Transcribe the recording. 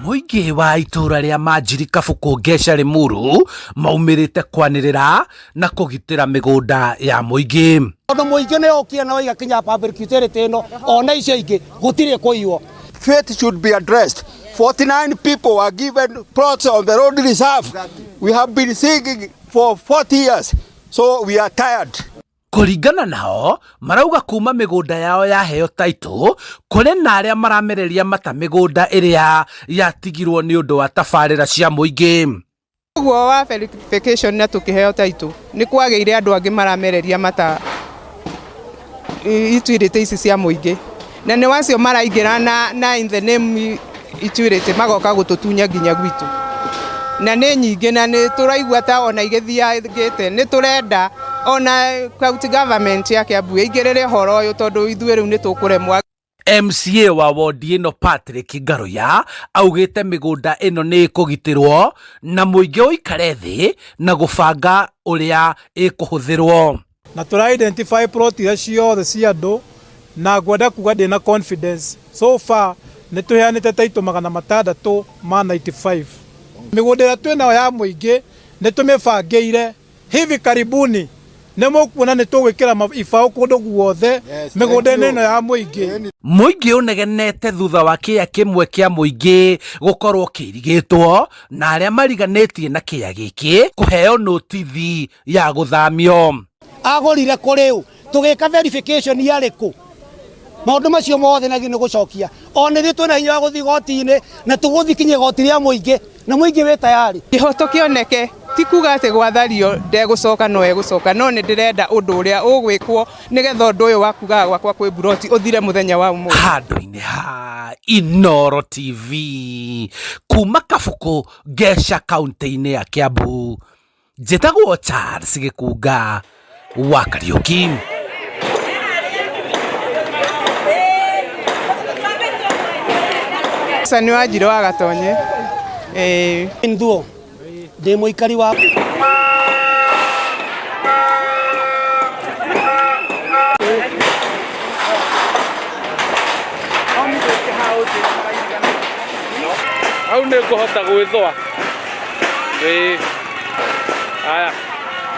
Mũingĩ wa itũũra rĩa Manjiri Kabũkũ Ngeca Limuru maumĩrĩte kwanĩrĩra na kũgitĩra mĩgũnda ya mũingĩ. Tondũ mũingĩ nĩ ũkire na waiga kinya public utility ĩno ona icio ingĩ gũtirĩ kũiywo. Faith should be addressed. 49 people were given plots on the road reserve. We have been singing for 40 years, so we are tired. Kũringana nao marauga kuma mĩgũnda yao yaheo taitũ kũrĩ na arĩa maramereria mata mĩgũnda ĩrĩa yatigirwo nĩ ũndũ wa tabarĩra cia mũingĩ. Ũguo wa verification na tũkĩheo taitũ nĩ kwagĩire andũ angĩ maramereria mata utility ici cia mũingĩ na nĩ wacio maraingĩra na in the name utility magoka gũtũtunya nginya gwitũ na nĩ nyingĩ na nĩ tũraigua ta ona igĩthiangĩte. Nĩ tũrenda ona county government ya Kiambu ĩingĩrĩre ũhoro ũyũ tondũ ithuĩ rĩu nĩ tũkũremwo. MCA wa wondi ĩno Patrick Ngaruya augĩte mĩgũnda ĩno nĩ ĩkũgitĩrwo na mũingĩ ũikare thĩ na gũbanga ũrĩa ĩkũhũthĩrwo. Na tũra identify plot iria ciothe cia andũ na ngwenda kuga ndĩna confidence, so far nĩ tũheanĩte taitũ 695. Mĩgũnda ĩrĩa twĩnayo ya mũingĩ nĩ tũmĩbangĩire. Hivi karibuni nĩ mũkuona nĩ tũgwĩkĩra ibaũ kũndũ guothe mĩgũnda-inĩ ĩno ya mũingĩ. Mũingĩ ũnegenete thutha wa kĩea kĩmwe kĩa mũingĩ gũkorwo kĩirigĩtwo na arĩa mariganĩtie na kĩea gĩkĩ kũheo notithi ya gũthamio. Agũrire kũrĩ ũ? Tũgĩka verification yarĩ kũ? Maũndũ macio mothe na nĩ gũcokia ona ithuĩ twĩna hinya wa gũthiĩ igoti-inĩ na tũgũthiĩ kinya igoti rĩa mũingĩ na mũingĩ wĩ tayari. Kĩhoto kĩoneke, ti kuga atĩ gwathario ndegũcoka, no egũcoka, no nĩ ndĩrenda ũndũ ũrĩa ũgwĩkwo nĩgetha ũndũ ũyũ wa kugaga gwakwa kwĩ buroti ũthire mũthenya wa ũmũthĩ. Handũ-inĩ ha Inooro TV kuma Kabũkũ Ngeca kaunti-inĩ ya Kiambu, njĩtagwo Charles Gĩkunga wa Kariũki. Nĩ Wanjirũ wa Gatonye. Nthuo ndĩ mũikari wa Hau nĩ ngũhota gwĩthũa. Ĩĩ. Haya.